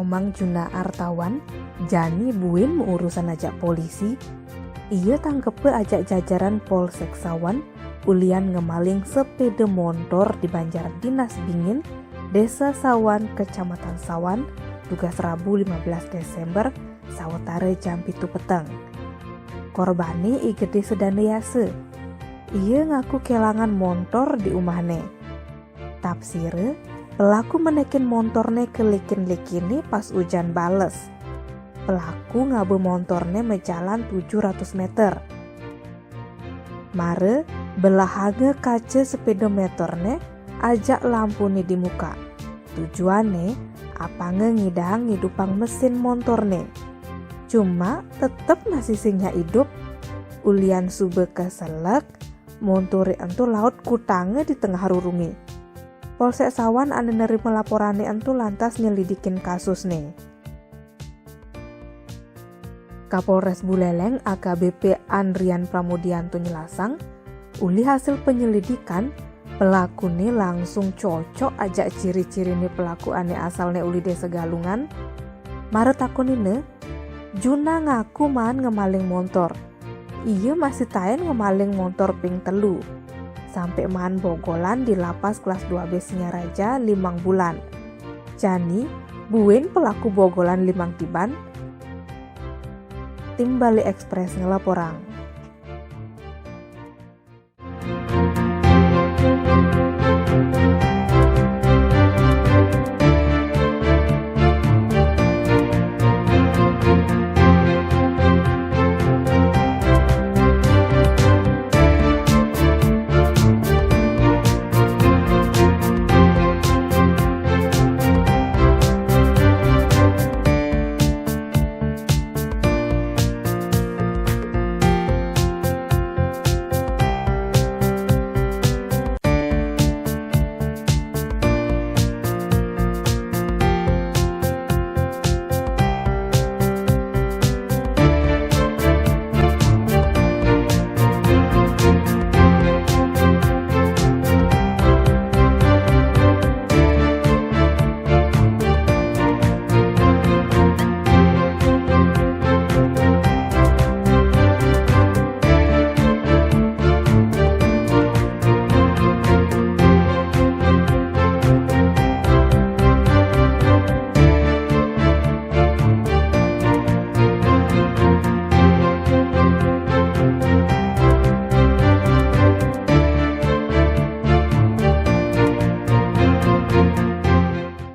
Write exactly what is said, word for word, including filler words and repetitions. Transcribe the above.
Mang Juna Artawan, jani buin meurusan ajak polisi, ia tangkepe ajak jajaran Polsek Sawan ulian ngemaling sepeda montor di Banjar Dinas Bingin, Desa Sawan, Kecamatan Sawan, tugas Rabu lima belas Desember, sawetara jam pitu peteng. Korbane I Gede Sedane Yase. Ia ngaku kelangan montor di umahne. Tapsire, pelaku menekin montorne ke likin-likine pas ujan bales. Pelaku ngaba montorne mejalan tujuh ratus meter. Mare, belahanga kaca spedometerne ajak lampune di muka. Tujuanne, apanga ngidang ngidupang mesin montorne. Cuma, tetep masih sing nyak idup. Ulian suba keselek, montore ento laut kutanga di tengah rurunge. Polsek Sawan ane nerima laporane ento lantas nyelidikin kasusne. Kapolres Buleleng A K B P Andrian Pramudianto nyelasang, ulih hasil penyelidikan, pelakune langsung cocok ajak ciri-cirine pelaku ane asalne uli Desa Galungan. Mara takonine, Juna ngaku maan ngemaling montor. Ia masih taen ngemaling montor ping telu. Sampai maan bogolan di lapas kelas dua B Singaraja limang bulan. Jani, buin pelaku bogolan limang tiban. Tim Bali Express ngelaporang.